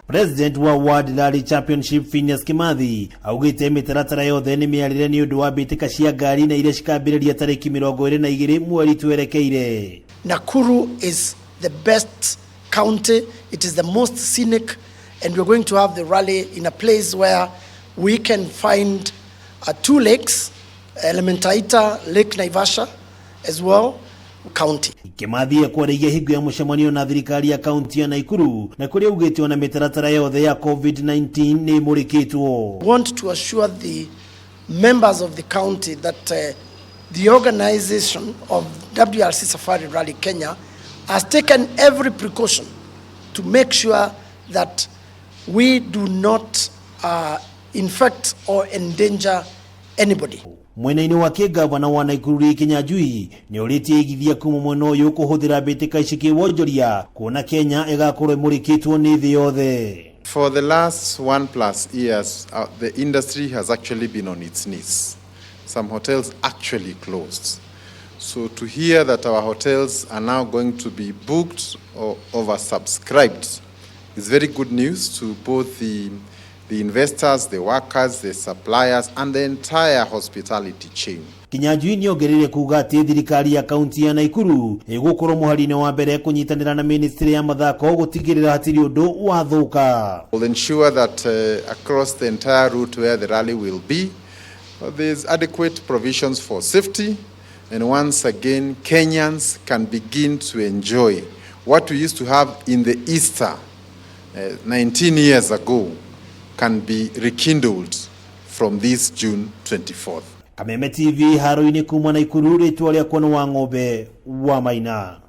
President wa World Rally Championship Phineas Kimathi augĩte mĩtaratara yothe nĩ mĩarĩre nĩ ũndũ wa mbĩtĩka cia ngari na iria cikambĩrĩria tarĩki 22 mweri twerekeire. Nakuru is the best county, it is the most scenic, and we're going to have the rally in a place where we can find two lakes, Elementaita, Lake Naivasha as well, county. Kimathi ekwarĩirie hingo ya mũcemanio na thirikari ya kaunti ya Naikuru na kũrĩa augĩte ona mĩtaratara yothe ya COVID-19 nĩ ĩmũrĩkĩtwo. Want to assure the members of the county that the organization of WRC Safari Rally Kenya has taken every precaution to make sure that we do not infect or endanger anybody. Mwena-inĩ wake, gavana wa Naikuru Lee Kinyanjui nĩ orĩtie aigithia kuma mwena ũyũ kũhũthĩra mbĩtĩka ici kĩwonjoria kuona Kenya ĩgakorwo ĩmũrĩkĩtwo nĩ thĩ yothe. For the last 1+ years, the industry has actually been on its knees. Some hotels actually closed. So to hear that our hotels are now going to be booked or oversubscribed is very good news to both the investors, the workers, the suppliers, and the entire hospitality chain. Kinyanjui nĩ ongereire kuga atĩ thirikari ya kaunti ya Naikuru ĩgũkorwo mũhari-inĩ wa mbere kũnyitanĩra na ministry ya mathako gũtigĩrĩra hatirĩ ũndũ wathũka. We'll ensure that across the entire route where the rally will be, there's adequate provisions for safety, and once again, Kenyans can begin to enjoy what we used to have in the Easter 19 years ago can be rekindled from this June 24th. Kameme TV haro-inĩ kuma Naikuru, rĩtwa rĩakwa nĩ wa ng'ombe wa Maina.